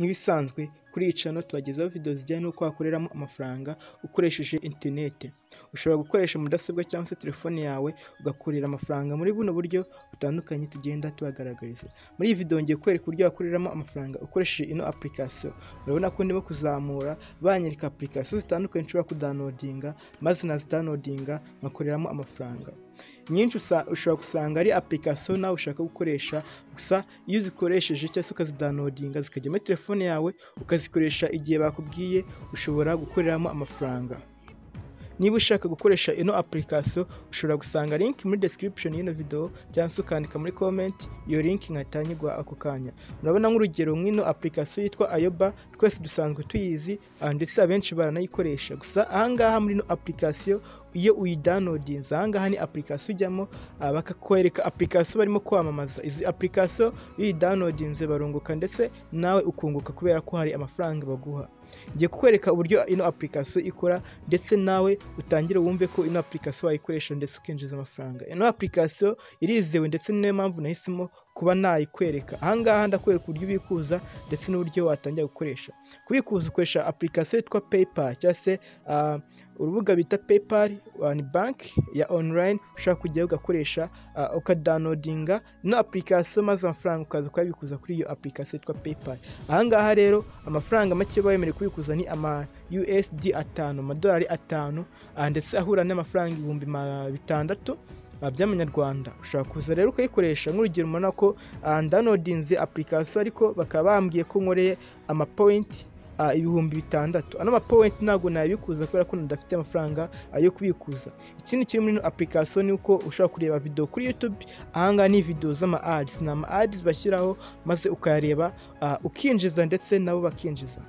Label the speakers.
Speaker 1: Nk'ibisanzwe kuri iyi channel tubagezaho video zijyanye n'uko wakoreramo amafaranga ukoresheje interineti. Ushobora gukoresha mudasobwa cyangwa se telefone yawe ugakorera amafaranga muri buno buryo butandukanye tugenda tubagaragariza. Muri iyi video ngiye kwereka uburyo wakoreramo amafaranga ukoresheje ino application. Murabona ko ndimo kuzamura banyereka application zitandukanye nshobora kudownloadinga, maze nazidownloadinga nkakoreramo amafaranga. Nyinshi ushobora gusanga ari application nawe ushaka gukoresha, gusa iyo uzikoresheje cyangwa se ukazidownloadinga zikajya muri telefone yawe ukazikoresha igihe bakubwiye, ushobora gukoreramo amafaranga. Niba ushaka gukoresha ino application, ushobora gusanga link muri description y'ino video cyangwa se ukandika muri comment iyo link nkahita nyiguha ako kanya. Murabona nk'urugero nk'ino application yitwa Ayoba, twese dusanzwe tuyizi, ndetse abenshi baranayikoresha. Gusa ahangaha muri ino application iyo uyidownloadinze, ahangaha ni application ujyamo, bakakwereka application barimo kwamamaza. Izi application iyo uyidownloadinze barunguka ndetse nawe ukunguka kubera ko hari amafaranga baguha. Ngiye kukwereka uburyo ino application ikora ndetse nawe utangire wumve ko ino application wayikoresha ndetse ukinjiza amafaranga. Ino application irizewe ndetse niyo mpamvu nahisemo kuba nayikwereka. Ahangaha ndakwereka uburyo ubikuza ndetse n'uburyo watangira gukoresha. Kubikuza ukoresha application yitwa PayPal cyangwa se urubuga bita PayPal, ni banki ya online ushobora kujyayo ugakoresha, ukadownloadinga ino application maze amafaranga ukaza ukayabikuza kuri iyo application yitwa PayPal. Ahangaha rero amafaranga make bemerewe kubikuza ni ama USD 5, amadolari 5, ndetse ahura n'amafaranga 6000 by'amanyarwanda. Ushobora kuza rero ukayikoresha. Nk'urugero ubona ko downloadinze application ariko bakaba bambwiye ko nkoreye ama point 6000. Ano ma point ntabwo nayabikuza kubera ko ndafite amafaranga yo kubikuza. Ikindi kiri muri ino application ni uko ushobora kureba video kuri YouTube. Ahangaha ni video z'ama ads, ni ama ads bashyiraho maze ukayareba, ukinjiza ndetse nabo bakinjiza.